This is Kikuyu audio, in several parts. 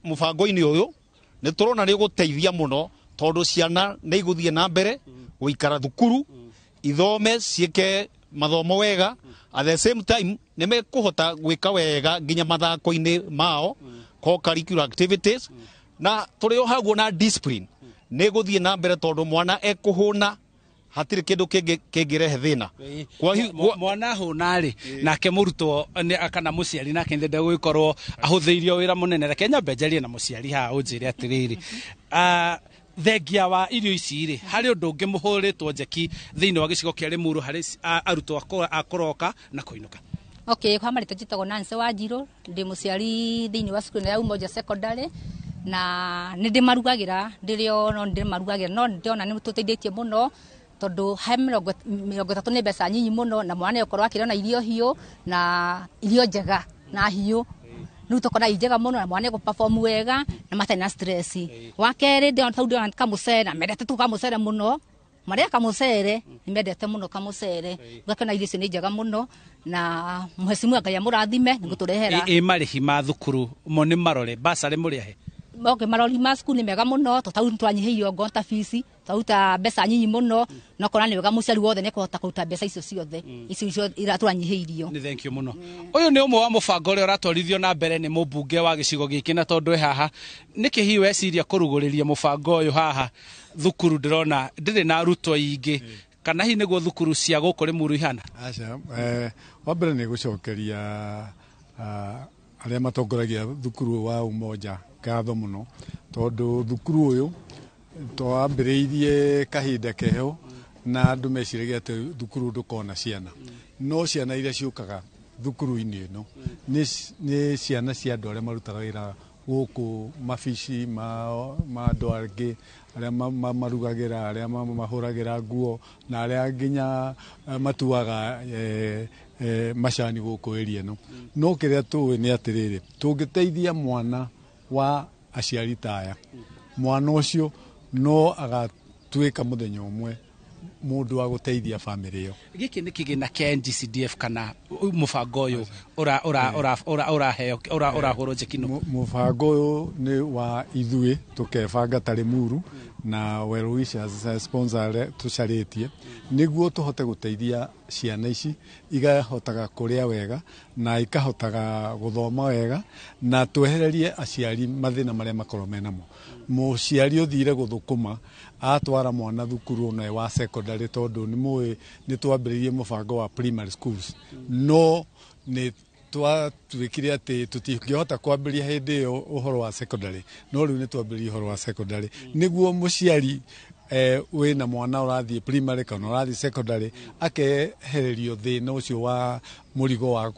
Mũbango-inĩ ũyũ nĩ tũrona nĩ ũgũteithia mũno, tondũ ciana nĩ igũthiĩ na mbere gũikara thukuru, ithome, ciĩke mathomo wega. At the same time nĩ mekũhota gwĩka wega nginya mathako-inĩ mao, co-curricular activities, na tũrĩ o haguo na discipline nĩ gũthiĩ na mbere, tondũ mwana ekũhũna, hatirĩ kĩndũ kĩngĩ kĩngĩrehe thĩna. Mwana hũna rĩ, nake mũrutwo kana mũciari nake ndenda gũgĩkorwo ahũthĩirio wĩra mũnene. Reke nyambe njarie na mũciari haha, ũnjĩre atĩrĩrĩ, thengia wa irio ici rĩ, harĩ ũndũ ũngĩ mũhũrĩtwo njeki thĩinĩ wa gĩcigo kĩa Limuru harĩ arutwo a kũroka na kũinũka? Okay, kwa marĩtwa njĩtagwo Nancy Wanjiru, ndĩ mũciari thĩinĩ wa cukuru ĩno ya Umoja Secondary, na nĩ ndĩmarugagĩra ndĩrĩ o no ndĩmarugagĩra, no ndĩrona nĩ tũteithĩtie mũno, tondũ he 30 nĩ mbeca nyinyi mũno, na mwana nĩakorwo akĩrĩa na irio hiũ na irio njega na hiũ. Rĩu tũkona i njega mũno, na mwana nĩegũ perform wega na matarĩ na stress. Wa kerĩ, ndĩrona tau ndĩrona kamũcere, na mendete tu kamũcere mũno, marĩa kamũcere nĩ mendete mũno kamũcere. Ũgakĩona irio icio nĩ njega mũno, na mheshimiwa Ngai amũrathime nĩ gũtũrehera. Ĩ marĩhi ma thukuru mo nĩ marore basarĩ mũrĩ ahe? Okay, marori ma cukuru nĩ mega mũno, to tau twanyihĩirio ngo ta fees, twaruta mbeca nyinyi mũno, no kona nĩ wega mũciari wothe nĩ ekũhota kũruta mbeca icio ciothe, icio iria twanyihĩirio. Nĩ thank you mũno. Ũyũ nĩ ũmwe wa mũbango ũrĩa ũratwarithio na mbere nĩ mũmbunge wa gĩcigo gĩkĩ, na tondũ ĩ haha nĩkĩ hihi weciria kũrugũrĩria mũbango ũyũ haha thukuru? Ndĩrona ndĩrĩ na arutwo aingĩ, kana hihi nĩguo thukuru cia gũkũ Limuru ihana? Aca, wa mbere nĩ gũcokeria arĩa matongoragia thukuru wa Umoja ngatho mũno, tondũ thukuru ũyũ twambĩrĩirie kahinda keho na andũ meciragia atĩ thukuru ndũkona ciana, no ciana iria ciũkaga thukuru-inĩ ĩno nĩ ciana cia andũ arĩa marutaga wĩra gũkũ mabici ma andũ angĩ, arĩa marugagĩra, arĩa mahũragĩra nguo, na arĩa nginya matuaga macani gũkũ area ĩno. No kĩrĩa tũĩ nĩ atĩrĩrĩ, tũngĩteithia mwana wa aciari ta aya, mwana ũcio no agatuĩka mũthenya ũmwe mũndũ wa gũteithia bamĩrĩ ĩyo. Gĩkĩ nĩ kĩgĩna kĩa NGCDF kana mũbango ũyũ ũraheo ũrahũrwo njeki no? Mũbango ũyũ nĩ wa ithuĩ tũkebanga ta Limuru na well wishers, sponsor arĩa tũcarĩtie, nĩguo tũhote gũteithia ciana ici ikahotaga kũrĩa wega na ikahotaga gũthoma wega, na twehererie aciari mathĩna marĩa makorwo menamo. Mũciari ũthire gũthũkũma atwara mwana thukuru ona wa secondary, tondũ nĩ mũĩ nĩ twambĩrĩirie mũbango wa primary schools, no nĩ twatuĩkire atĩ tũtingĩhota kwambĩrĩria hĩndĩ ĩyo ũhoro wa secondary, no rĩu nĩ twambĩrĩria ũhoro wa secondary, nĩguo mũciari wĩna mwana ũrathiĩ primary kana ũrathiĩ secondary akehererio thĩna ũcio wa mũrigo wa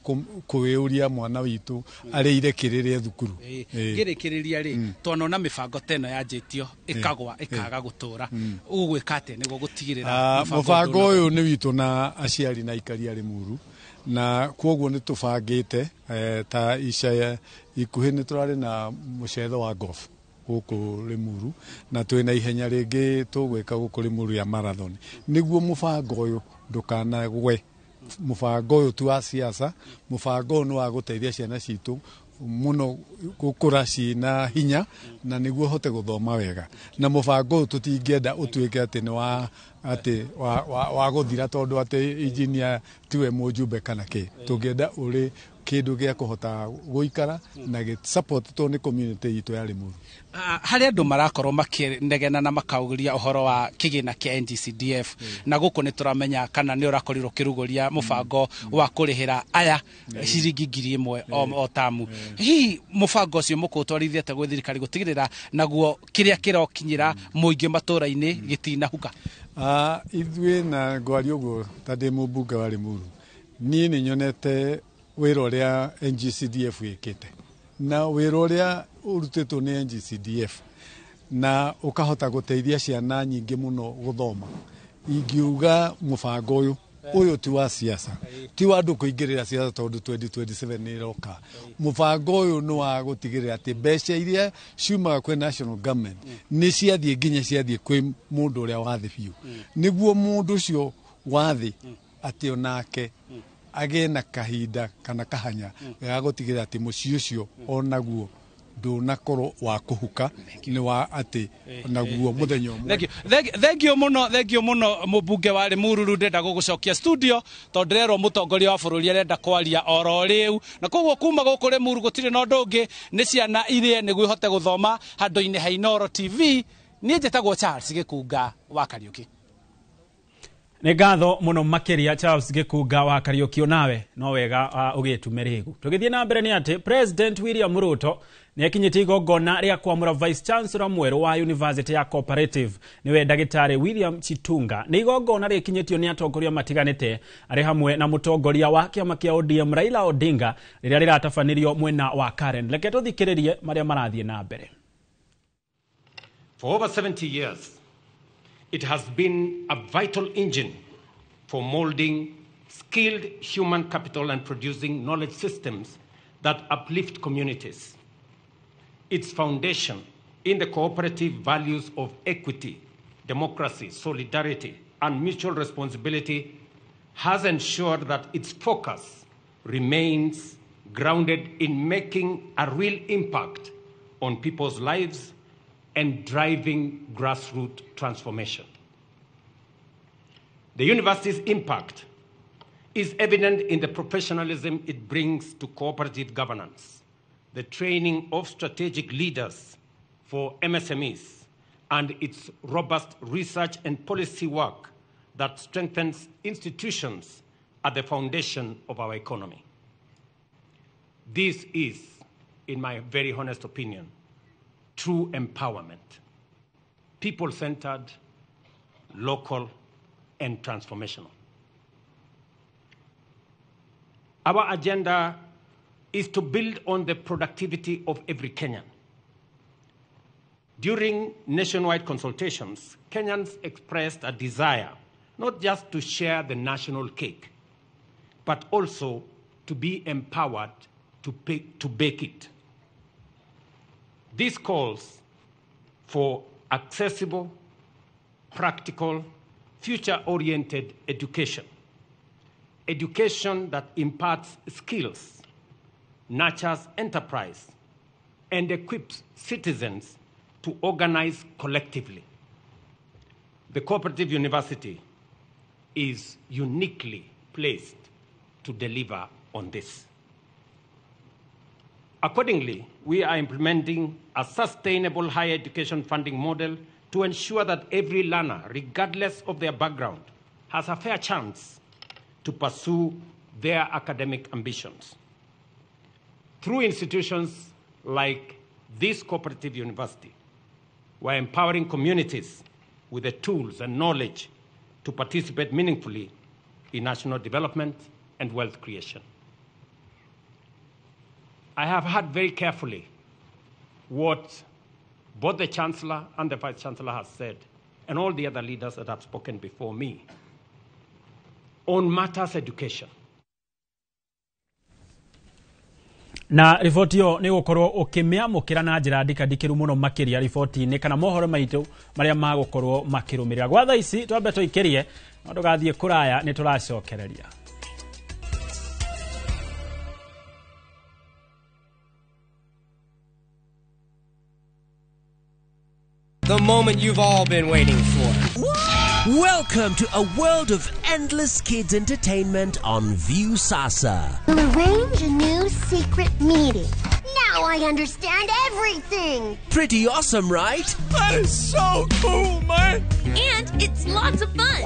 kwĩũria mwana witũ arĩire kĩrĩrĩa thukuru. Ngĩrĩkĩrĩria rĩ, twanona mĩbango ta ĩno yanjĩtio ĩkagwa ĩkaga gũtũra, ũgwĩka atĩa nĩguo gũtigĩrĩra mũbango ũyũ nĩ witũ na aciari na aikari a Limuru, na kwoguo nĩ tũbangĩte ta ica ikuhĩ nĩ tũrarĩ na mũcetho wa golf gũkũ Limuru, na twĩna ihenya rĩngĩ tũgwĩka gũkũ Limuru ya marathon, nĩguo mũbango ũyũ ndũkanagwe. Mũbango ũyũ ti wa siasa, mũbango ũyũ nĩ wa gũteithia ciana citũ mũno gũkũra ciĩna hinya na nĩguo hote gũthoma wega. Na mũbango ũyũ tũtingĩenda ũtuĩke atĩ nĩ wa atĩ wa gũthira tondũ atĩ engineer tiwe mũjumbe kana kĩ. Tũngĩenda ũrĩ kĩndũ gĩa kũhota gũikara na gĩ support nĩ community itũ ya Limuru. Harĩ andũ marakorwo makĩnegena na makaugĩria ũhoro wa kĩgĩna kĩa NGCDF, na gũkũ nĩ tũramenya kana nĩ ũrakorirwo ũkĩrugũria mũbango wa kũrĩhĩra aya ciringi 1000 o tamu. Hihi mũbango ũcio mũkũũtwarithia atĩa gwĩ thirikari gũtigĩrĩra naguo kĩrĩa kĩrokinyĩra mũingĩ matũra-inĩ gĩtinahuka? Ithuĩ na ngwaria ũguo ta ndĩ mũmbunge wa Limuru, niĩ nĩ nyonete wĩra ũrĩa NGCDF wĩkĩte, na wĩra ũrĩa ũrutĩtwo nĩ NGCDF na ũkahota gũteithia ciana nyingĩ mũno gũthoma. Ingiuga mũbango ũyũ ti wa siasa, ti wa andũ kũingĩrĩra siasa tondũ 2027 nĩ ĩroka. Mũbango ũyũ nĩ wa gũtigĩrĩra atĩ mbeca iria ciumaga kwĩ national government nĩ ciathiĩ nginya ciathiĩ kwĩ mũndũ ũrĩa wa thĩ biũ, nĩguo mũndũ ũcio wa thĩ atĩ onake agĩe na kahinda kana kahanya ga gũtigĩrĩra atĩ mũciĩ ũcio onaguo ndũnakorwo wa kũhuka nĩ wa atĩ naguo mũthenya ũmwe. Thank you mũno, thank you mũno, mũmbunge wa Limuru. Ndĩrenda gũgũcokia studio tondũ ndĩrerwo mũtongoria wa bũrũri arenda kwaria oro rĩu, na koguo kuma gũkũ Limuru gũtirĩ na ũndũ ũngĩ, nĩ ciana irĩe nĩguo ihote gũthoma handũ-inĩ ha Inooro TV. Niĩ njĩtagwo Charles Gĩkunga wa Kariũki. Nĩ ngatho mũno makĩria, Charles Gĩkunga wa Kariũki. Nawe no wega ũgĩtume rĩgu. Tũgĩthiĩ na mbere nĩ atĩ President William Ruto nĩ akinyĩtie igongona rĩa kwamũra Vice Chancellor mwerũ wa University ya Cooperative, nĩwe ndagĩtarĩ William Chitunga. Nĩ igongona rĩkinyĩtio nĩ atongoria matiganĩte, arĩ hamwe na mũtongoria wa kĩama kĩa ODM Raila Odinga, rĩrĩa rĩratabanĩrio mwena wa Karen. Reke tũthikĩrĩrie marĩa marathiĩ na mbere. For over 70 years, it has been a vital engine for molding skilled human capital and producing knowledge systems that uplift communities. Its foundation in the cooperative values of equity, democracy, solidarity, and mutual responsibility has ensured that its focus remains grounded in making a real impact on people's lives and driving grassroots transformation. The university's impact is evident in the professionalism it brings to cooperative governance, the training of strategic leaders for MSMEs, and its robust research and policy work that strengthens institutions at the foundation of our economy. This is, in my very honest opinion, true empowerment, people centered, local, and transformational. Our agenda is to build on the productivity of every Kenyan. During nationwide consultations, Kenyans expressed a desire not just to share the national cake, but also to be empowered to bake it. This calls for accessible, practical, future oriented education. Education that imparts skills, nurtures enterprise, and equips citizens to organize collectively. The Cooperative University is uniquely placed to deliver on this. Accordingly, we are implementing a sustainable higher education funding model to ensure that every learner, regardless of their background, has a fair chance to pursue their academic ambitions. Through institutions like this cooperative university, we're empowering communities with the tools and knowledge to participate meaningfully in national development and wealth creation. I have heard very carefully what both the Chancellor and the Vice Chancellor has said, and all the other leaders that have spoken before me, on matters education. Na riboti ĩyo nĩ gũkorwo ũkĩmĩamũkĩra na njĩra ndikandikĩru mũno makĩria riboti-inĩ kana mohoro maitũ marĩa magũkorwo makĩrũmĩrĩra. Gwa thaa ici twambe tũikĩrie, no ndũgathiĩ kũraya, nĩ tũracokereria. The moment you've all been waiting for. Welcome to a world of endless kids entertainment on Viusasa. We'll arrange a new secret meeting. Now I understand everything. Pretty awesome, right? That is so cool, man. And it's lots of fun.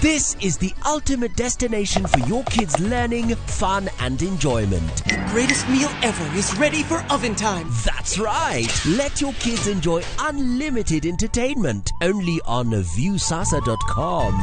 This is the ultimate destination for your kids' learning, fun, and enjoyment. The greatest meal ever is ready for oven time. That's right. Let your kids enjoy unlimited entertainment only on Viusasa.com.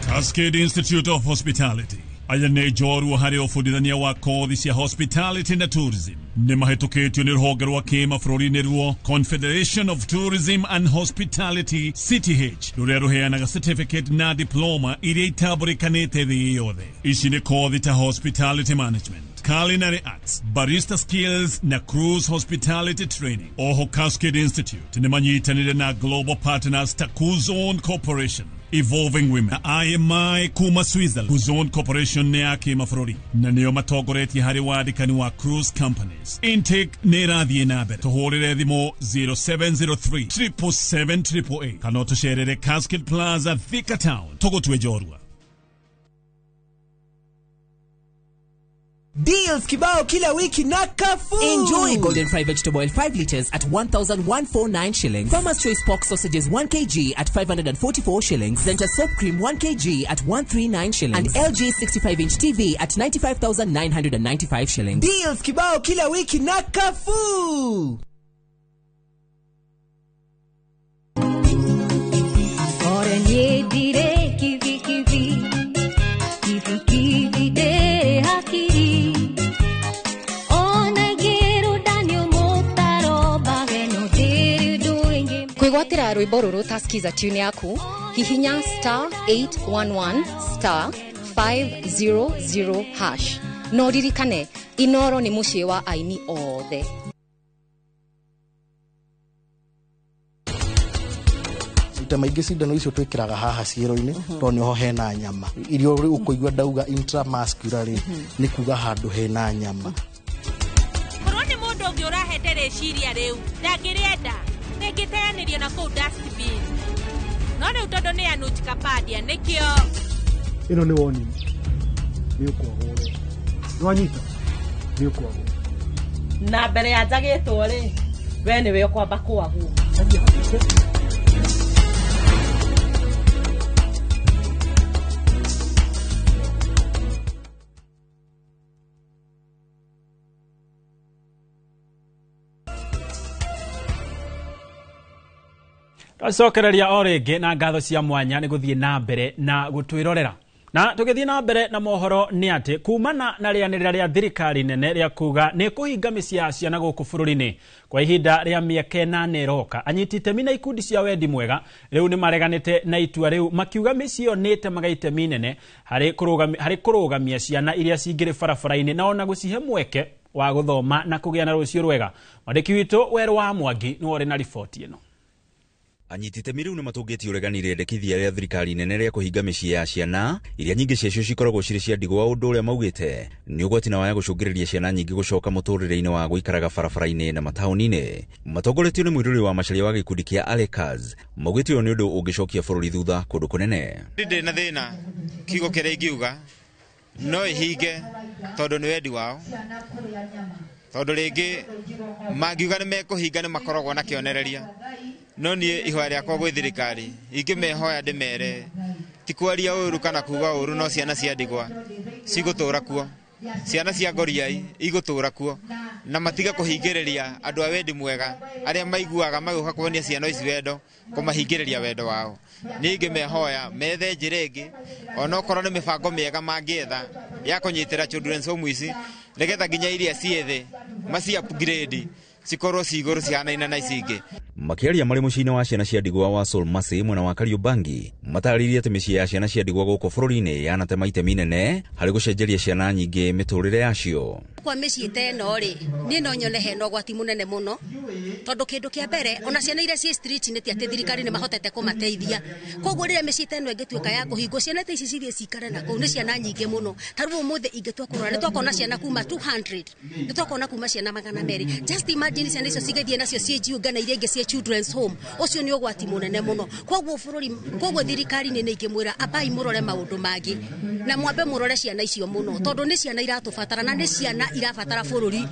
Cascade Institute of Hospitality aya nĩ njorua harĩ ũbundithania wa kothi cia hospitality na tourism. Nĩ mahĩtũkĩtio nĩ rũhonge rwa kĩmabũrũri nĩruo Confederation of Tourism and Hospitality, CTH, rũrĩa rũheanaga certificate na diploma iria itambũrĩkanĩte thĩ yothe. Ici nĩ kothi ta hospitality management, Culinary Arts, Barista Skills na Cruise Hospitality Training. Oho Cascade Institute nĩ manyitanĩire na Global Partners ta Kuzon Corporation, Evolving Women na IMI kuma Switzerland. Kuzon Corporation nĩ ya kĩmabũrũri na nĩo matongoretie harĩ wandĩkani wa cruise companies. Intake nĩ ĩrathiĩ na mbere. Tũhũrĩre thimũ 0703 777 888 kana ũtũcerere Cascade Plaza, Thika Town. Tũgũtue njorua. Deals kibao kila wiki na Carrefour. Enjoy Golden Fry Vegetable Oil 5 liters at 1,149 shillings. Farmer's Choice Pork Sausages 1 kg at 544 shillings. Zenta Soap Cream 1 kg at 139 shillings. And LG 65-inch TV at 95,995 shillings. Deals kibao kila wiki na Carrefour. Kwĩgwatĩra rwĩmbo rũrũ ta skiza tune yaku, hihinya star 811 star 500 hash. No ririkane, Inoro nĩ mũciĩ wa aini othe. Maita maingĩ cindano icio twĩkĩraga haha ciĩro-inĩ tondũ nĩho hena nyama. Irio ũkũigua ndauga intramuscular rĩ, nĩ kuga handũ hena nyama. Korwo nĩ mũndũ ũngĩ ũrahete rĩciria rĩu ndangĩrĩenda, rĩngĩteanĩrio na kũu dustbin. No rĩu tondũ nĩ Anuj Kapadia nĩkĩo ĩno nĩ warning, nĩ ũkwagwo we. Nĩwanyita? Nĩ ũkwagwo. Na mbere ya njagĩtwo rĩ, we nĩwe ũkwamba kwagwo. Twacokereria o rĩngĩ na ngatho cia mwanya nĩ gũthiĩ na mbere na gũtwĩrorera. Na tũgĩthiĩ na mbere na mohoro nĩ atĩ kumana na rĩanĩrĩra rĩa thirikari nene rĩa kuga nĩ kũhinga mĩciĩ ya ciana gũkũ bũrũri-inĩ kwa ihinda rĩa mĩaka 8 ĩroka, anyiti itemi na ikundi cia wendi mwega rĩu nĩ mareganĩte na itua rĩu, makiuga mĩciĩ ĩyo nĩ ĩtemaga itemi inene harĩ kũrũgamia ciana iria cingĩrĩ barabara-inĩ na ona gũcihe mweke wa gũthoma na kũgĩa na rũciũ rwega. Mwandĩki witũ Werũ wa Mwangi nĩwe ũrĩ na riboti ĩno. Anyiti itemi rĩu nĩ matũngĩtie ũregani rĩendekithia rĩa thirikari nene rĩa kũhinga mĩciĩ ya ciana iria nyingĩ ciacio cikoragwo cirĩ cia ndigwa, ũndũ ũrĩa maugĩte nĩ ũgwati na waya gũcũngĩrĩria ciana nyingĩ gũcoka mũtũrĩre-inĩ wa gũikaraga barabara-inĩ na mataũni-inĩ. Matongoretio nĩ mũirũrĩ wa macaria wa gĩkundi kĩa Alekas, maugĩte ũyũ nĩ ũndũ ũngĩcokia bũrũri thutha kũndũ kũnene. Ndĩ na thĩna kiugo kĩrĩa ingiuga no ihinge tondũ nĩ wendi wao, tondũ rĩngĩ mangiuga nĩ mekũhinga nĩ makoragwo na kĩonereria. No niĩ ihoya rĩakwa gwĩ thirikari ingĩmehoya ndĩmere ti kwaria ũru kana kuga ũru, no ciana cia ndigwa cigũtũra kuo, ciana cia ngoriai igũtũra kuo, na matiga kũhingĩrĩria andũ a wendi mwega arĩa maiguaga magĩũka kuonia ciana ici wendo, kũmahingĩrĩria wendo wao. Niĩ ingĩmehoya methe njĩra ĩngĩ, onokorwo nĩ mĩbango mĩega mangĩetha ya kũnyitĩra children's home ici, nĩgetha nginya iria ciĩ thĩ maci upgrade cikorwo ci igũrũ cihanaine na ici ingĩ. Makĩaria marĩ mũciĩ-inĩ wa ciana cia ndigwa wa Soul Mercy mwena wa Kariobangi, matarĩirie atĩ mĩciĩ ya ciana cia ndigwa gũkũ bũrũri-inĩ yanatema itemi inene harĩ gũcenjeria ciana nyingĩ mĩtũrĩre yacio. Kwa mĩciĩ ta ĩno rĩ, niĩ no nyone hena ũgwati mũnene mũno, tondũ kĩndũ kĩa mbere ona ciana iria ciĩ street nĩ ti atĩ thirikari nĩ mahotete kũmateithia. Koguo rĩrĩa mĩciĩ ta ĩno ĩngĩtuĩka ya kũhingwo, ciana ta ici cithiĩ cikare na kũu nĩ ciana nyingĩ mũno. Ta rĩu ũmũthĩ ingĩtua kũrora nĩ twakona ciana kuma 200, nĩ twakona kuma ciana 200. Just imagine ciana icio cigĩthiĩ nacio ciĩjiunga na iria ingĩ ciĩ children's home, ũcio nĩ ũgwati mũnene mũno. Koguo bũrũri, koguo thirikari nĩ ingĩmwĩra ambai mũrore maũndũ mangĩ na mwambe mũrore ciana icio mũno, tondũ nĩ ciana iratũbatara na nĩ ciana irabatara bũrũri.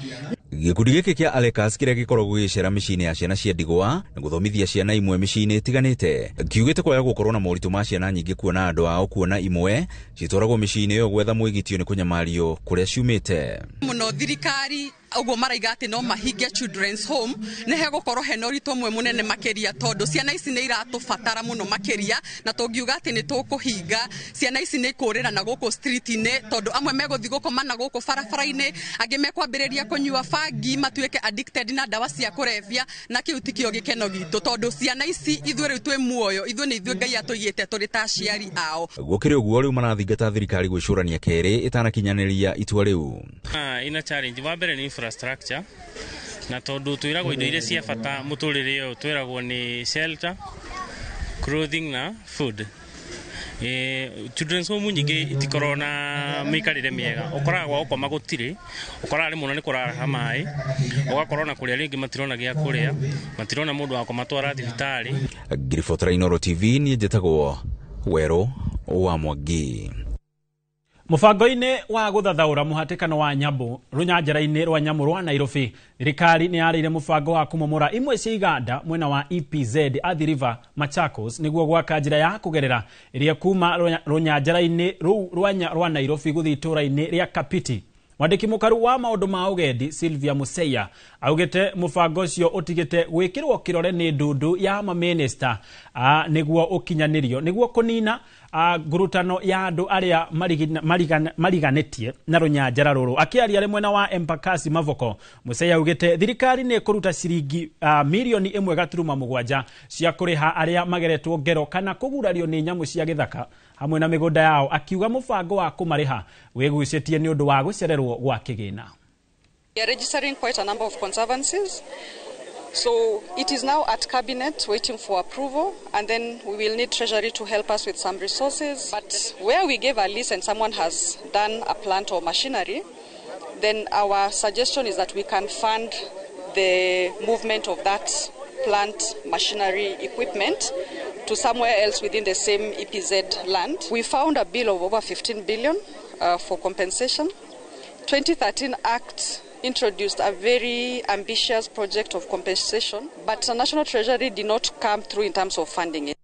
Gĩkundi gĩkĩ kĩa Alekas kĩrĩa gĩkoragwo gĩgĩcera mĩciĩ-inĩ ya ciana cia ndigwa na gũthomithia ciana imwe mĩciĩ-inĩ ĩtiganĩte kiugĩte kwaga gũkorwo na moritũ ma ciana nyingĩ kuona andũ ao, kuona imwe citwaragwo mĩciĩ-inĩ ĩyo gwetha mwĩgitio nĩ kũnyamario kũrĩa ciumĩte. Mũno thirikari Uguo maraiga ati no mahinge children's home nĩ hegũkorwo hena ũritũ ũmwe mũnene makĩria tondũ ciana ici nĩ iratũbatara mũno makĩria na tũngiuga atĩ nĩ tũkũhinga ciana ici nĩ ikũrĩra na gũkũ street-inĩ tondũ amwe megũthiĩ gũkoma na gũkũ barabara-inĩ, angĩ mekwambĩrĩria kũnyua bangi matuĩke addicted na ndawa cia kũrebia, na kĩu tikĩo gĩkeno gitũ tondũ ciana ici ithuĩ rĩu twĩ muoyo, ithuĩ nĩ ithuĩ Ngai atũigĩte tũrĩ ta aciari ao. Gũkĩrĩ ũguo rĩu marathingata thirikari gwĩcũrania kerĩ ĩtanakinyanĩria itua rĩu. Ina challenge wa mbere nĩ infrastructure na tondu twiragwo indo iria cia bata muturire uyu twiragwo ni shelter, clothing na food. Children's home nyingĩ itikoragwo na mĩikarĩre mĩega, ũkoraga gwa gũkoma gũtirĩ, ũkoraga rĩmwe nĩ kũraraha maĩ, ũgakorwo na kũrĩa rĩngĩ matirona gĩa kũrĩa, matirona mũndũ wa kũmatwara thibitarĩ. Ngiribotera Inooro TV, niĩ njĩtagwo Werũ wa Mwangi. Mũbango-inĩ wa gũthathaũra mũhatĩkano wa nyamũ rũnyanjara-inĩ rwa nyamũ rwa Nairobi, thirikari nĩ yarĩire mũbango wa kũmomora imwe cia iganda mwena wa EPZ Athi River Machakos nĩguo gwaka njĩra ya kũgerera ĩrĩa kuma rũnyanjara-inĩ rũu rwa Nairobi gũthiĩ itũũra-inĩ rĩa Kapiti. Mwandĩki mũkaru wa maũndũ ma ũgendi Sylvia Museya augĩte mũbango ũcio ũtigĩte gwĩkĩrwo kĩrore nĩ ndundu ya mamĩnĩsta nĩguo ũkinyanĩrio nĩguo kũnina ngurutano ya andũ arĩa mariganĩtie na rũnyanjara rũrũ. Akĩaria arĩ mwena wa Embakasi Mavoko, Museya augĩte thirikari nĩ ĩkũruta ciringi mirioni 1.7 cia kũrĩha arĩa mageretwo ngero kana kũgurario nĩ nyamũ cia gĩthaka hamwe na mĩgũnda yao, akiuga mũbango wa kũmarĩha wĩgucĩtie nĩ ũndũ wa gũcererwo gwa kĩgĩna. We are registering quite a number of conservancies. So it is now at cabinet waiting for approval, and then we will need Treasury to help us with some resources. But where we gave a lease and someone has done a plant or machinery, then our suggestion is that we can fund the movement of that plant, machinery, equipment to somewhere else within the same EPZ land. We found a bill of over 15 billion for compensation. 2013 Act introduced a very ambitious project of compensation, but the National Treasury did not come through in terms of funding it.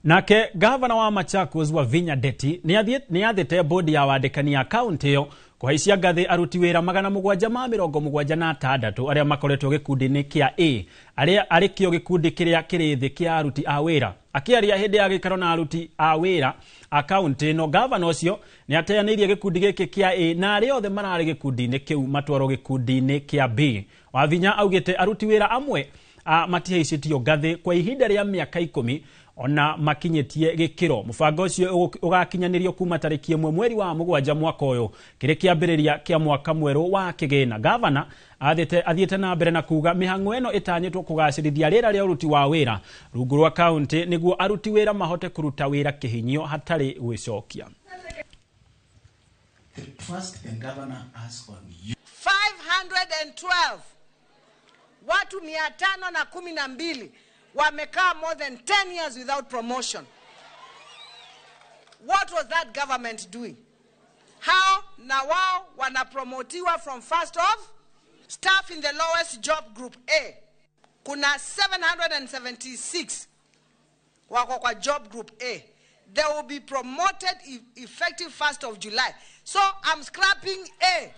Nake gavana wa Machakos wa Vinya Ndeti nĩ athĩte bodi ya wandĩkani ya kaunti ĩyo kũhaicia ngathĩ aruti wĩra 776 arĩa makoretwo gĩkundi-inĩ kĩa A arĩa arĩ kĩo gĩkundi kĩrĩa kĩrĩ thĩ kĩa aruti a wĩra. Akĩaria hĩndĩ ya gĩikaro na aruti a wĩra a kaunti ĩno, gavana ũcio nĩ ateanĩirie gĩkundi gĩkĩ kĩa A na arĩa othe mararĩ gĩkundi-inĩ kĩu matwarwo gĩkundi-inĩ kĩa B. Wavinya augĩte aruti wĩra amwe matihaicĩtio ngathĩ kwa ihinda rĩa mĩaka 10 ona makinyĩtie gĩkĩro. Mũbango ũcio ũgakinyanĩrio kuma tarĩki 1 mweri wa 7 mwaka ũyũ kĩrĩ kĩambĩrĩria kĩa mwaka mwerũ wa kĩgĩna. Gavana athiĩte na mbere na kuga mĩhang'o ĩno ĩtanyĩtwo kũgacĩrithia rĩera rĩa ũruti wa wĩra rungu rwa kaunti nĩguo aruti wĩra mahote kũruta wĩra kĩhinyio hatarĩ gwĩcokia. 512 watu 512 wamekaa more than 10 years without promotion. What was that government doing? How na wao wanapromotiwa from first of staff in the lowest job group A. Kuna 776 wako kwa job group A. They will be promoted effective 1st of July. So I'm scrapping A.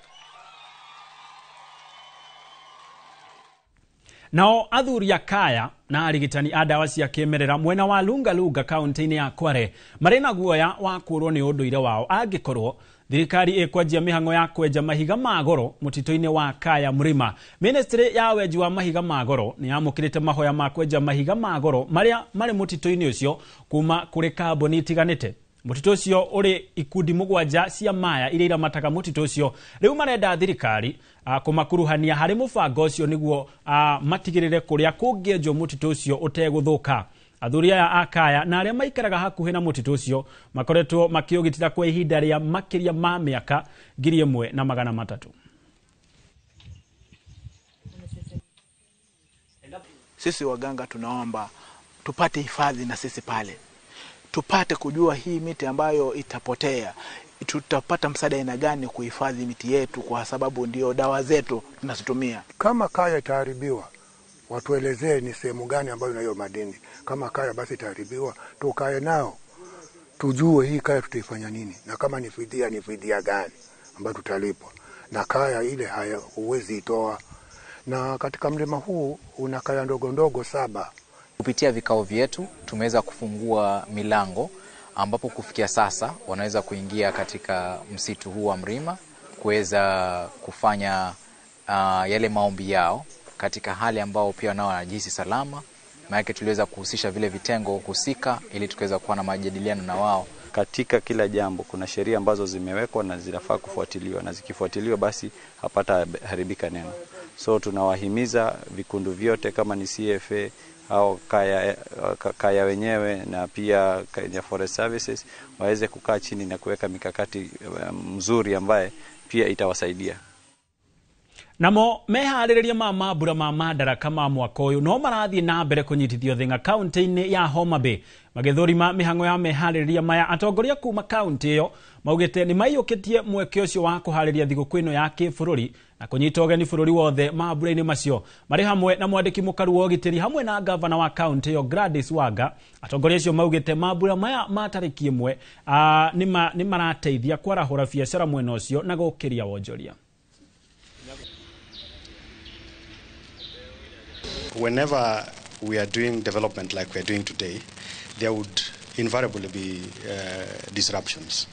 Nao athuri a kaya na arigitani a ndawa cia kĩmerera mwena wa Lunga Lunga kaunti-inĩ ya Kware marĩ na guoya wa kũũrwo nĩ ũndũire wao angĩkorwo thirikari ĩkwanjia mĩhang'o ya kwenja mahiga ma goro mũtitũ-inĩ wa Kaya Mrima. Ministry ya wenji wa mahiga ma goro nĩ yamũkĩrĩte mahoya ma kwenja mahiga ma goro marĩa marĩ mũtitũ-inĩ ũcio kuma kũrĩ kambuni itiganĩte. Mũtitũ ũcio ũrĩ ikundi 7 cia maya iria iramataga mũtitũ ũcio rĩu marenda thirikari kũmakuruhania harĩ mũbango ũcio nĩguo matigĩrĩre kũrĩa kũngĩenjwo mũtitũ ũcio ũtegũthũka. Athuri aya a kaya na arĩa maikaraga hakuhĩ na mũtitũ ũcio makoretwo makĩũgitĩra kwa ihinda rĩa makĩria ma mĩaka 1300. Sisi waganga tunaomba tupate hifadhi na sisi pale tupate kujua hii miti ambayo itapotea, tutapata msaada aina gani kuhifadhi miti yetu, kwa sababu ndio dawa zetu tunazitumia. Kama kaya itaharibiwa, watuelezee ni sehemu gani ambayo inayo madini. Kama kaya basi itaharibiwa, tukae nao tujue hii kaya tutaifanya nini, na kama ni fidia, ni fidia gani ambayo tutalipwa. na kaya ile haya huwezi itoa. Na katika mlima huu una kaya ndogo ndogo 7. Kupitia vikao vyetu tumeweza kufungua milango ambapo kufikia sasa wanaweza kuingia katika msitu huu wa Mrima kuweza kufanya yale maombi yao katika hali ambao pia nao wanajihisi salama. Maana tuliweza kuhusisha vile vitengo husika ili tukaweza kuwa na majadiliano na wao. Katika kila jambo kuna sheria ambazo zimewekwa na zinafaa kufuatiliwa, na zikifuatiliwa basi hapata haribika neno. So tunawahimiza vikundi vyote kama ni CFA au kaya wenyewe na pia Kenya Forest Services waweze kukaa chini na kuweka mikakati mzuri ambaye pia itawasaidia. Namo meharĩrĩria ma mambura ma Madaraka ma mwaka ũyũ no marathiĩ na mbere kũnyitithio thĩng'a kaunti-inĩ ya Homa Bay. Magĩthũrima mĩhang'o ya meharĩrĩria maya, atongoria kuma kaunti ĩyo maugĩte nĩ maiyũkĩtie mweke ũcio wa kũharĩria thigũkũ ĩno ya kĩbũrũri na kũnyita ũgeni bũrũri wothe mambura-inĩ macio. Marĩ hamwe na mwandĩki mũkaru wa ũgitĩri hamwe na gavana wa kaunti ĩyo Gladys Wanga, atongoria acio maugĩte mambura maya ma tarĩki 1 nĩ marateithia kwarahũra biacara mwena ũcio na gũkĩria wonjoria. Whenever we are doing development like we are doing today, there would invariably be disruptions.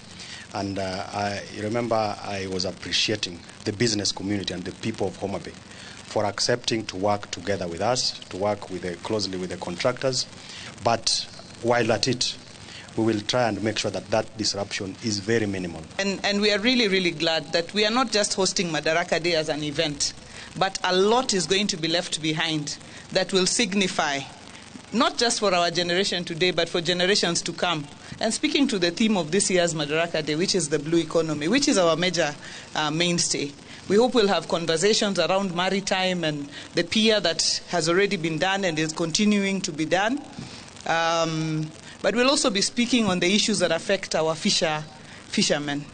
And I remember I was appreciating the business community and the people of Homa Bay for accepting to work together with us, to work with closely with the contractors. But while at it, we will try and make sure that that disruption is very minimal. And we are really, really glad that we are not just hosting Madaraka Day as an event, but a lot is going to be left behind that will signify, not just for our generation today, but for generations to come. And speaking to the theme of this year's Madaraka Day, which is the blue economy, which is our major mainstay, we hope we'll have conversations around maritime and the pier that has already been done and is continuing to be done. But we'll also be speaking on the issues that affect our fishermen.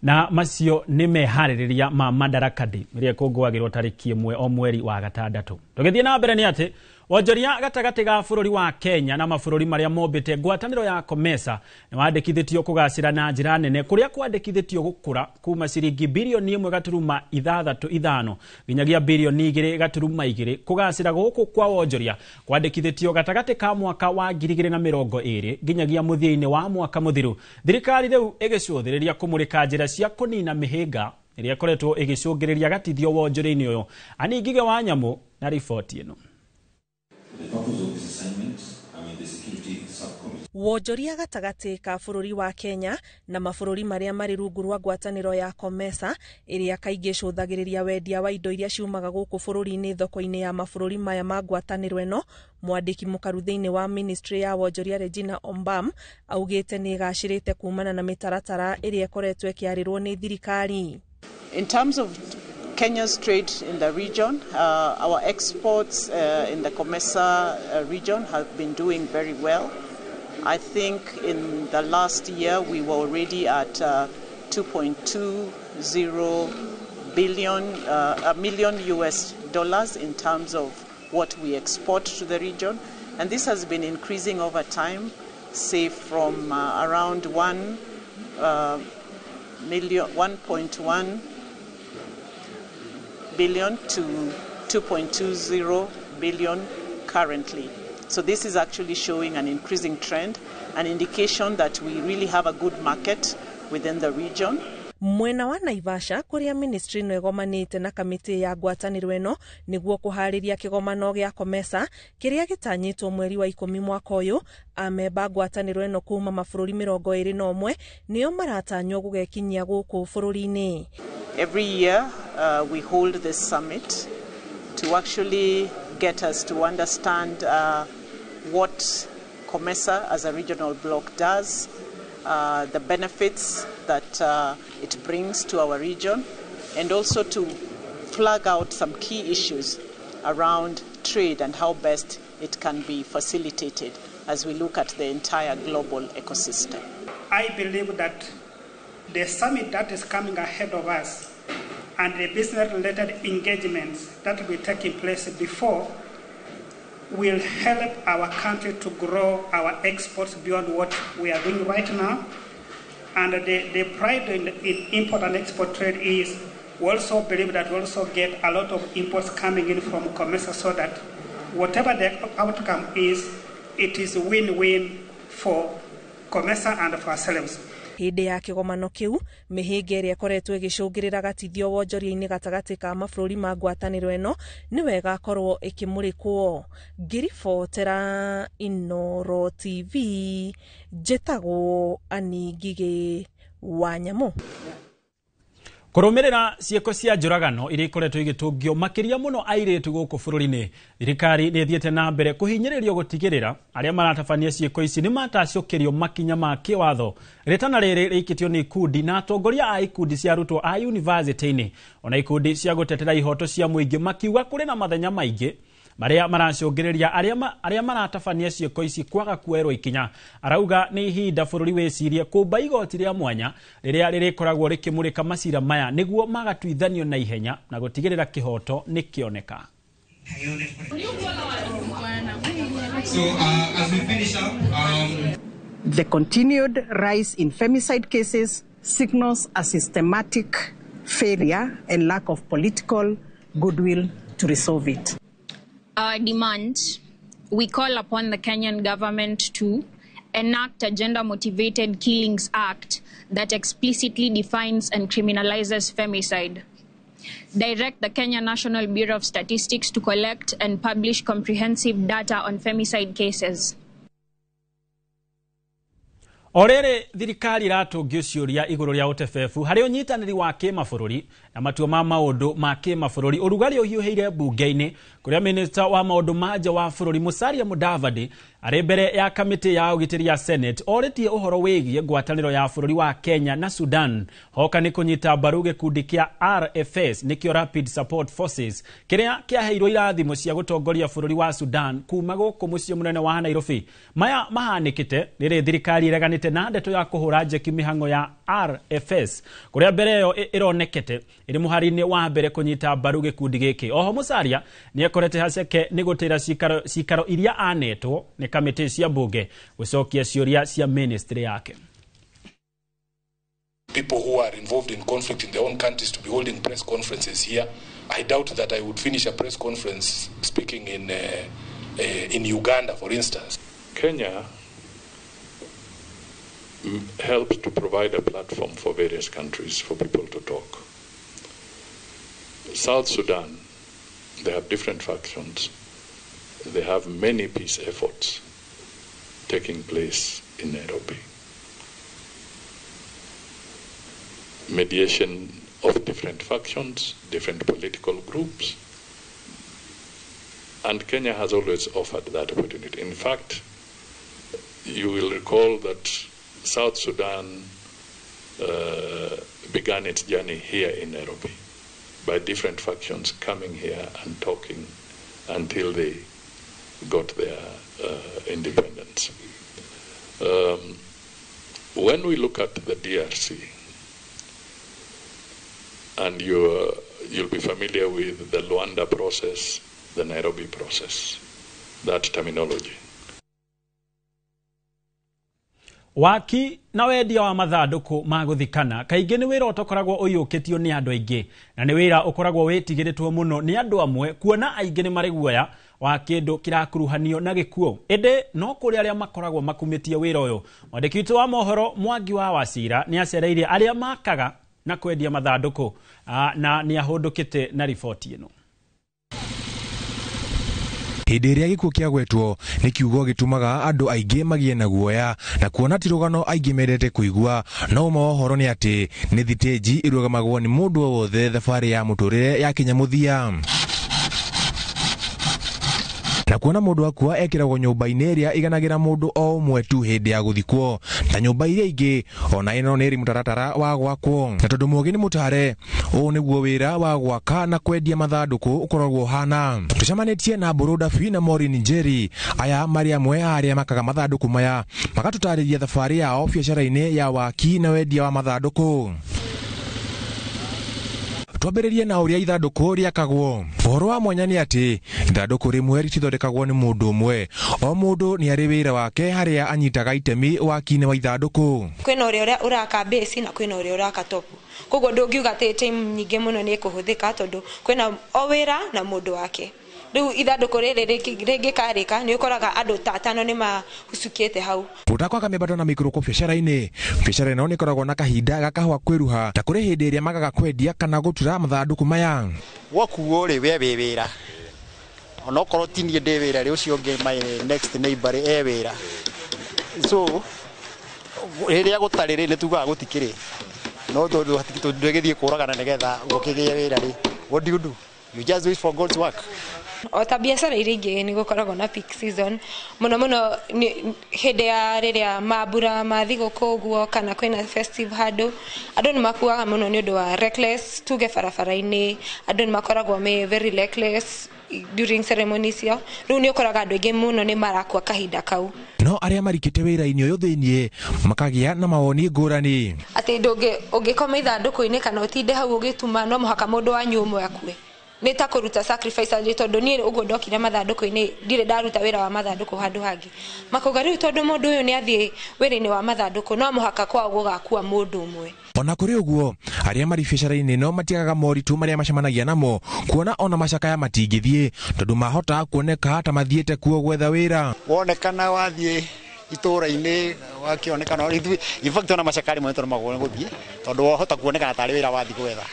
Na macio nĩ meharĩrĩria ma Madaraka Day ĩrĩa ĩkũngũagĩrwo tarĩki 1 o mweri wa gatandatũ. Tũgĩthiĩ na mbere nĩ atĩ wonjoria gatagatĩ ga bũrũri wa Kenya na mabũrũri marĩa mombĩte ngwatanĩro ya COMESA nĩ wandĩkithĩtio kũgacĩra na njĩra nene kũrĩa kwandĩkithĩtio gũkũra kuma ciringi birioni 1.65 nginyagia birioni 2.2. Kũgacĩra gũkũ kwa wonjoria kwandĩkithĩtio gatagatĩ ka mwaka wa 2020 nginyagia mũthia-inĩ wa mwaka mũthiru. Thirikari rĩu ĩgĩcũthĩrĩria kũmũrĩka njĩra cia kũnina mĩhĩnga ĩrĩa ĩkoretwo ĩgĩcũngĩrĩria gatithio wonjoria-inĩ ũyũ. Ani Ngige wa Nyamũ na riboti ĩno. Wonjoria gatagatĩ ka bũrũri wa Kenya na mabũrũri marĩa marĩ rungu rwa ngwatanĩro ya COMESA ĩrĩa kaingĩ ĩcũthagĩrĩria wendia wa indo iria ciumaga gũkũ bũrũri-inĩ thoko-inĩ ya mabũrũri maya ma ngwatanĩro ĩno. Mwandĩki mũkaru thĩinĩ wa ministry ya wonjoria Regina Ombam augĩte nĩ ĩgacĩrĩte kumana na mĩtaratara ĩrĩa ĩkoretwo ĩkĩarĩrwo nĩ thirikari. In terms of Kenya's trade in the region, our exports in the COMESA region have been doing very well. I think in the last year we were already at 2.20 billion million US dollars in terms of what we export to the region, and this has been increasing over time, say from around 1.1 billion to 2.20 billion currently. So this is actually showing an increasing trend, an indication that we really have a good market within the region. Mwena wa Naivasha kuria ministry ĩno ĩgomanĩte na kamĩtĩ ya ngwatanĩro ĩno nĩguo kũharĩria kĩgomano gĩa COMESA kĩrĩa gĩtanyĩtwo mweri wa 10 mwaka ũyũ. Amemba ngwatanĩro ĩno kuma mabũrũri 21 nĩo maratanywo gũgekinyia gũkũ bũrũri-inĩ. Every year we hold this summit to actually get us to understand what COMESA as a regional bloc does, the benefits that it brings to our region, and also to flag out some key issues around trade and how best it can be facilitated as we look at the entire global ecosystem. I believe that the summit that is coming ahead of us and the business-related engagements that will be taking place before will help our country to grow our exports beyond what we are doing right now. And the pride in import and export trade is we also believe that we also get a lot of imports coming in from COMESA, so that whatever the outcome is, it is win-win for COMESA and for ourselves. Hĩndĩ ya kĩgomano kĩu, mĩhĩnga ĩrĩa ĩkoretwo ĩgĩcũngĩrĩra gatithio wonjoria-inĩ gatagatĩ ka mabũrũri ma ngwatanĩro ĩno nĩ wega korwo ĩkĩmũrĩkwo. Ngĩribotera Inooro TV, njĩtagwo Annie Ngigĩ wa Nyamũ. Kũrũmĩrĩra ciĩko cia njũragano iria ikoretwo igĩtũngio makĩria mũno airĩtu gũkũ bũrũri-inĩ, thirikari nĩ ĩthiĩte na mbere kũhinyĩrĩrio gũtigĩrĩra arĩa maratabania ciĩko ici nĩ matacũkĩrio makinya ma kĩwatho. Rĩtana rĩrĩ rĩikĩtio nĩ ikundi na atongoria a ikundi cia arutwo a yunivasĩtĩ-inĩ ona ikundi cia gũtetera ihoto cia mũingĩ, makiuga kũrĩ na mathenya maingĩ marĩa maracũngĩrĩria arĩa maratabania ciĩko ici kwaga kuoerwo ikinya. Arauga nĩ ihinda bũrũri wĩcirie kũmba igoti rĩa mwanya rĩrĩa rĩrĩkoragwo rĩkĩmũrĩka macira maya nĩguo magatuithanio na ihenya na gũtigĩrĩra kĩhoto nĩ kĩoneka. So, as we finish up, the continued rise in femicide cases signals a systematic failure and lack of political goodwill to resolve it. Our demand, we call upon the Kenyan government to enact a gender-motivated killings act that explicitly defines and criminalizes femicide. Direct the Kenya National Bureau of Statistics to collect and publish comprehensive data on femicide cases. O rĩrĩ thirikari ĩratũngio ciũria igũrũ rĩa ũtebebu harĩ ũnyitanĩri wa kĩmabũrũri na matua ma maũndũ ma kĩmabũrũri. Ũrugarĩ ũhiũhĩire mbunge-inĩ kũrĩa minista wa maũndũ ma nja wa bũrũri Musalia Mudavadi arĩ mbere ya kamĩtĩ ya ũgitĩri ya Senate orĩtie ũhoro wĩgiĩ ngwatanĩro ya bũrũri wa Kenya na Sudan hoka nĩ kũnyita mbaru gĩkundi kĩa RFS nĩkĩo Rapid Support Forces kĩrĩa kĩaheirwo irathimo cia gũtongoria bũrũri wa Sudan kuma gũkũ mũciĩ mũnene wa Nairobi. Maya mahanĩkĩte rĩrĩ thirikari ĩreganĩte na ndeto ya kũhũra njeki mĩhang'o ya RFS kũrĩa mbere ĩyo ĩronekete ĩrĩ mũhari-inĩ wa mbere kũnyita mbaru gĩkundi gĩkĩ. Oho Musalia nĩekorete haceke nĩ gũtĩra cikaro iria anetwo nĩ kamĩtĩ cia mbunge gũcokia ciũria cia ministry yake. People who are involved in conflict in their own countries to be holding press conferences here. I doubt that I would finish a press conference speaking in Uganda, for instance. Kenya helps to provide a platform for various countries for people to talk. South Sudan, they have different factions. They have many peace efforts taking place in Nairobi. Mediation of different factions, different political groups. And Kenya has always offered that opportunity. In fact, you will recall that South Sudan began its journey here in Nairobi by different factions coming here and talking until they got their independence. When we look at the DRC, and you'll be familiar with the Luanda process, the Nairobi process, that terminology. Waki na wendia wa mathandũkũ ma gũthikana kaingĩ nĩ wĩra ũtokoragwo ũiyũkĩtio nĩ andũ aingĩ na nĩ wĩra ũkoragwo wĩtigĩrĩtwo mũno nĩ andũ amwe kuona aingĩ nĩ marĩ guoya wa kĩndũ kĩrakuruhanio na gĩkuũ. Ĩndĩ no kũrĩ arĩa makoragwo makumĩtie wĩra ũyũ. Mwandĩki witũ wa mohoro Mwangi wa Wacira nĩ acereire arĩa makaga na kwendia mathandũkũ na nĩ ahũndũkĩte na riboti ĩno. Hĩndĩ ĩrĩa gĩkuũ kĩagwetwo nĩ kiugo gĩtũmaga andũ aingĩ magĩe na guoya na kuona ti rũgano aingĩ mendete kũigua, no ũma wa ũhoro nĩ atĩ nĩ thitĩnji ĩrũgamagwo nĩ mũndũ o wothe thabarĩ ya mũtũrĩre yakinya mũthia. Na kuona mũndũ akua ekĩragwo nyũmba-inĩ ĩrĩa ĩganagĩra mũndũ o ũmwe tu hĩndĩ ya gũthikwo, na nyũmba iria ingĩ ona ĩno nĩ ĩrĩ mũtaratara wa gwakwo. Na tondũ mũũgĩ nĩ mũtare, ũũ nĩguo wĩra wa gwaka na kwendia mathandũkũ ũkoragwo ũhana. Tũcemanĩtie na Mbũrũ Dabi na Maureen Njeri, aya marĩ amwe a arĩa makaga mathandũkũ maya, magatũtarĩria thabarĩ yao biacara-inĩ ya waki na wendia wa mathandũkũ. Twambĩrĩrie na ũrĩa ithandũkũ rĩakagwo. Ũhoro wa mwanya nĩ atĩ ithandũkũ rĩmwe rĩtithondekagwo nĩ mũndũ ũmwe, o mũndũ nĩ arĩ wĩra wake harĩa anyitaga itemi waki-inĩ wa ithandũkũ. Kwĩna ũrĩa ũraka base na kwĩna ũrĩa ũraka top, koguo ndũngiuga atĩ time nyingĩ mũno nĩ ĩkũhũthĩka tondũ kwĩna o wĩra na mũndũ wake. Rĩu ithandũkũ rĩrĩ rĩngĩkarĩka nĩ ũkoraga andũ ta atano nĩ mahucukĩte hau. Gũtakwaga mĩambato na mĩikũrũko biacara-inĩ. Biacara ĩno nĩ ĩkoragwo na kahinda ga kahũa kwĩruha ta kũrĩ hĩndĩ ĩrĩa magaga kwendia kana gũtura mathandũkũ maya. Wakuo rĩ we wĩ wĩra, onokorwo ti niĩ ndĩ wĩra rĩ, ũcio ũngĩ my next neighbor rĩ e wĩra, so rĩrĩa gũtarĩ rĩ nĩ tugaga gũtikĩrĩ, no tondũ ndũgĩthiĩ kũragana nĩgetha gũkĩgĩe wĩra rĩ, what do you do? You just wait for God's work. O ta biacara iria ingĩ nĩ gũkoragwo na peak season mũno mũno hĩndĩ ya rĩrĩa mambura ma thigũkũ ũguo kana kwĩna festive handũ, andũ nĩ makuaga mũno nĩ ũndũ wa reckless, tuge barabara-inĩ andũ nĩ makoragwo me very reckless during ceremony icio, rĩu nĩ ũkoraga andũ aingĩ mũno nĩ marakua kahinda kau. No arĩa marikĩte wĩra-inĩ ũyũ thĩiniĩ makagĩa na mawoni ngũrani. Atĩ ũngĩkoma ithandũkũ-inĩ kana ũtinde hau ũgĩtuma no mũhaka mũndũ wanyu ũmwe akue. Nĩ ta kũruta sacrifice atĩ tondũ niĩ ũguo ndokire mathandũkũ-inĩ ndirĩ ndaruta wĩra wa mathandũkũ handũ hangĩ. Makauga rĩu tondũ mũndũ ũyũ nĩ athiĩ wĩra-inĩ wa mathandũkũ no mũhaka kwao gũgakua mũndũ ũmwe. Ona kũrĩ ũguo arĩa marĩ biacara-inĩ no matiagaga moritũ marĩa macemanagia namo, kuona ona macakaya matingĩthiĩ tondũ mahota kuoneka ta mathiĩte kuo gwetha wĩra. Wonekana wathiĩ itũra-inĩ wakĩonekana, in fact ona macakaya rĩmwe nĩtũremagwo nĩ gũthiĩ tondũ wahota kuonekana tarĩ wĩra wathiĩ gwetha.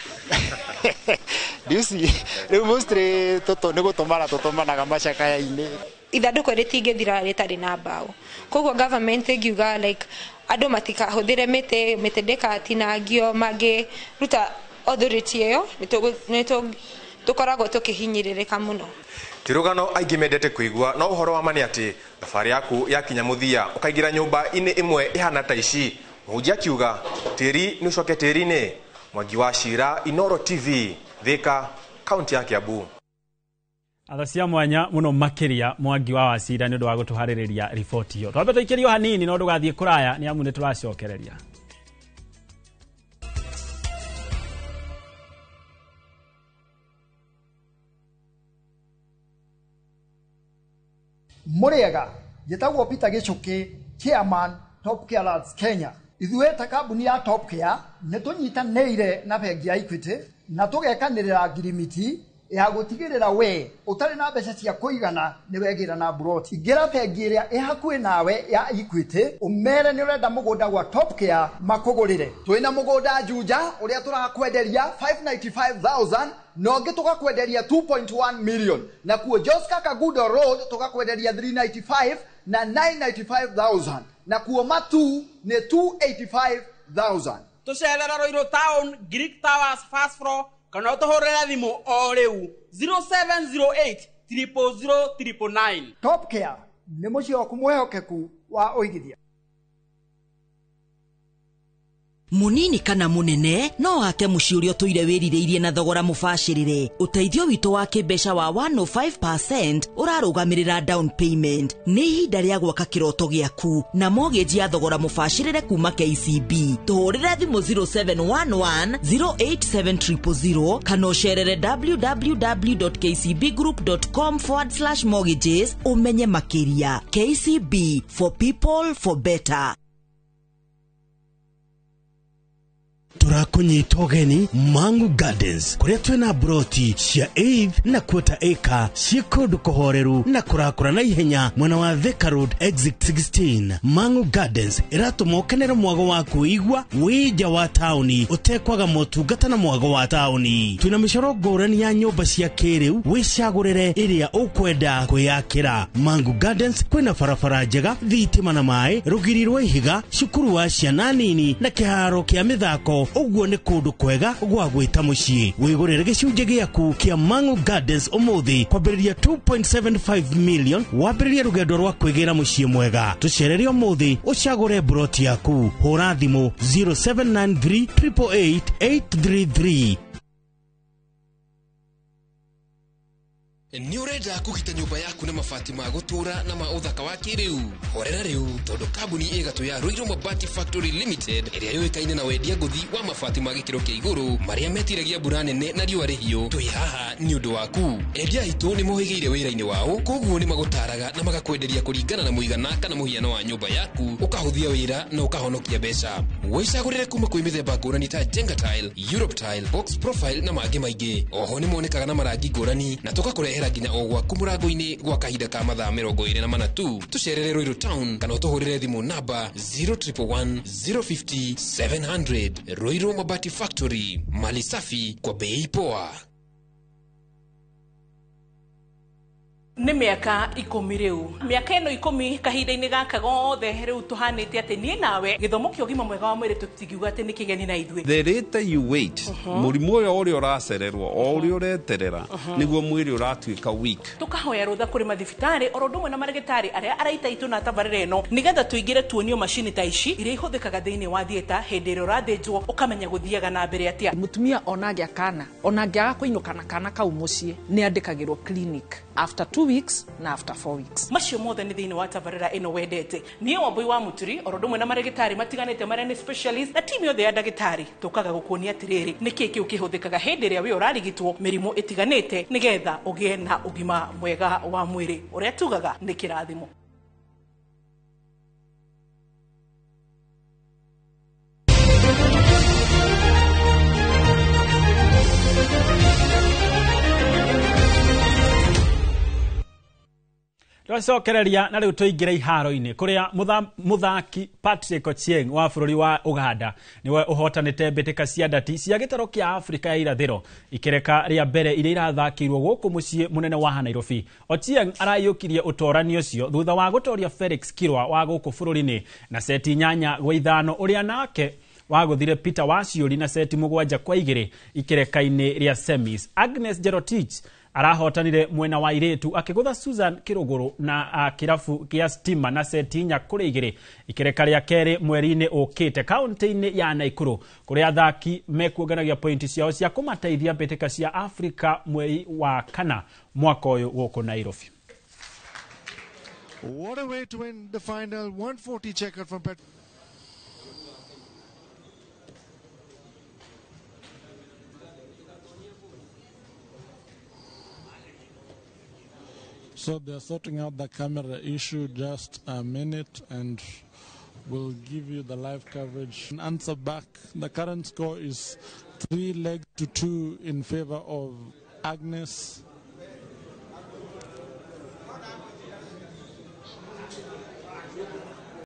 Do you see? Rĩu mostly nĩ gũtũmana tũtũmanaga macakaya-inĩ. Ithandũkũ rĩtingĩthira rĩtarĩ na mbaũ, koguo government ĩngiuga like andũ matikahũthĩre mĩtĩ, mĩtĩ ndĩkatinangio, mangĩruta authority ĩyo nĩ tũkoragwo tũkĩhinyĩrĩrĩka mũno. Ti rũgano aingĩ mendete kũigua, no ũhoro wa ma nĩ atĩ thabarĩ yaku yakinya mũthia ũkaingĩra nyũmba-inĩ ĩmwe ĩhana ta ici. Mũhunjia akiuga tĩri nĩ ũcoke tĩri-inĩ. Mwangi wa Cira, Inoro TV, Thika, kaunti ya Kiambu. Atha cia mwanya muno makiria Mwangi wa Wacira nĩ ũndũ wa gũtũharĩrĩria riboti ĩyo. Twambe tũikĩrio hanini no ndũgathiĩ kũraya nĩ amu nĩ tũracokereria. Mũrĩega, njĩtagwo Peter Gĩchũkĩ, chairman Top Care Lads Kenya. Ithuĩ ta kambuni ya Top Care nĩ tũnyitanĩire na bengi ya Equity na tũgekanĩrĩra ngirimiti ya gũtigĩrĩra we ũtarĩ na mbeca cia kũigana nĩ wegĩra na mburoti. Ingĩra bengi ĩrĩa ĩ hakuhĩ nawe ya Equity ũmere nĩ ũrenda mũgũnda gwa Top Care makũgũrĩre. Twĩna mũgũnda Juja ũrĩa tũrakwenderia 595,000 na ũngĩ tũgakwenderia 2.1 million, na kuo Joska Kagudo Road tũgakwenderia 395 na 995,000, na kuo Matu nĩ 285,000. Tũcerera Ruiru Town, Greek Towers first floor, kana ũtũhũrĩre thimũ o rĩu 0708 000 999. Top Care nĩ mũciĩ waku mwĩhokeku wa ũigithia. Munini kana munene no wake muciĩ ũrĩa ũtũire wĩrirĩirie na thogora mũbacĩrĩre. Ũteithio witũ wa kĩmbeca wa 105% ũrarũgamĩrĩra down payment. Nĩ ihinda rĩa gwaka kĩroto gĩaku na mortgage ya thogora mũbacĩrĩre kuma KCB. Tũhũrĩre thimũ 0711 087 000 kana ũcerere www.kcbgroup.com/mortgages ũmenye makĩria. KCB, for people for better. Tũrakũnyita ũgeni Mangu Gardens kũrĩa twĩna broti cia eighth na quarter acre ciĩ kũndũ kũhoreru na kũrakũra na ihenya mwena wa Thika Road exit 16. Mangu Gardens ĩratũma ũkenere mwago wa kwĩigua wĩ nja wa taũni ũtekwaga motungata na mwago wa taũni. Twĩna mĩcoro ngũrani ya nyũmba cia kĩrĩu, wĩcagũrĩre ĩrĩa ũkwenda kwĩyakĩra. Mangu Gardens kwĩna barabara njega, thitima na maĩ, rũgiri rwa ihiga, cukuru wa ciana nini na kĩharo kĩa mĩthako. Ũguo nĩ kũndũ kwega gwa gwĩta mũciĩ. Wĩgũrĩre gĩcunjĩ gĩaku kĩa Mangu Gardens ũmũthĩ kwambĩrĩria 2.75 million, wambĩrĩrie rũgendo rwa kwĩgĩra mũciĩ mwega. Tũcerere ũmũthĩ ũcagũre mburoti yaku. Hũra thimũ 0793 888 833. Nĩ ũrenda kũgita nyũmba yaku na mabati ma gũtũũra na ma ũthaka wa kĩrĩu? Horera rĩu tondũ kambuni ĩgatũ ya Ruiru Mabati Factory Limited ĩrĩa yũĩkaine na wendia ngũthi wa mabati ma gĩkĩro kĩa igũrũ marĩa metiragia mbura nene na riũa rĩhiũ, twĩ haha nĩ ũndũ waku. Endia aitũ nĩ mohĩgĩire wĩra-inĩ wao, koguo nĩ magũtaraga na magakwenderia kũringana na mũigana kana mũhiano wa nyũmba yaku, ũkahũthia wĩra na ũkahonokia mbeca. Wĩcagũrĩre kuma kwĩ mĩthemba ngũrani ta Jenga Tile, Europe Tile, Box Profile na mangĩ maingĩ. Oho nĩ monekaga na marangi ngũrani na tũgakũrehera nginya o gwaku mũrango-inĩ gwa kahinda ka mathaa 24 tu. Tũcerere Ruiru Town kana ũtũhũrĩre thimũ namba 0111 050 700. Ruiru Mabati Factory, mali safi kwa bei poa. Nĩ mĩaka 10 rĩu, mĩaka ĩno 10 kahinda-inĩ gaka gothe rĩu tũhanĩte atĩ niĩ nawe gĩthomo kĩa ũgima mwega wa mwĩrĩ tũtingiuga atĩ nĩ kĩgeni na ithuĩ. The later you wait, mũrimũ ũyũ ũrĩa ũracererwo o ũrĩa ũreterera nĩguo mwĩrĩ ũratuĩka weak. Tũkahoya rũtha kũrĩ mathibitarĩ oro ũndũ ũmwe na marĩgĩtarĩ arĩa araita itũ na tabarĩra ĩno nĩgetha tũingĩre tuonio macini ta ici iria ihũthĩkaga thĩinĩ wa theatre hĩndĩ ĩrĩa ũrathĩnjwo ũkamenya gũthiaga na mbere atĩa. Mũtumia ona angĩa kana ona angĩaga kũinũka na kana kau mũciĩ nĩ andĩkagĩrwo clinic after 2 weeks na after 4 weeks. Macio mothe nĩ thĩinĩ wa tabarĩra ĩno wendete. Niĩ Wambui wa Mũturi oro ũndũ ũmwe na marĩgĩtarĩ matiganĩte marĩa nĩ specialist na timu yothe ya ndagĩtarĩ tũkaga gũkuonia atĩrĩrĩ nĩkĩĩ kĩu kĩhũthĩkaga hĩndĩ ĩrĩa wĩ ũrarigitwo mĩrimũ ĩtiganĩte nĩgetha ũgĩe na ũgima mwega wa mwĩrĩ ũrĩa tugaga nĩ kĩrathimo. Twacokereria na rĩu tũingĩre iharo-inĩ kũrĩa mũthaki Patrick Ochieng wa bũrũri wa Uganda nĩwe ũhotanĩte mbĩtĩka cia ndati cia gĩtaro kĩa Afrika ya irathĩro ikereka rĩa mbere iria irathakĩirwo gũkũ mũciĩ mũnene wa Nairobi. Ochieng araiyũkirie ũtorani ũcio thutha wa gũtoria Felix Kirwa wa gũkũ bũrũri-inĩ na seti 8-5 ũrĩa nake wagũthire Peter Waciũri na seti 7-2 ikereka-inĩ rĩa semis. Agnes Jerotich arahotanire mwena wa irĩtu akĩgũtha Susan Kiruguru na kĩrabu kĩa Stima na seti 4-2 ikereka rĩa kerĩ mweri-inĩ ũkĩte kaunti-inĩ ya Nakuru kũrĩa athaki mekuonganagia pointi ciao cia kũmateithia mbĩtĩka cia Afrika mweri wa 4 mwaka ũyũ gũkũ Nairobi. What a way to win the final. 140 checker from Pet. So they're sorting out the camera issue, just a minute, and we'll give you the live coverage. And answer back, the current score is 3-2 in favor of Agnes.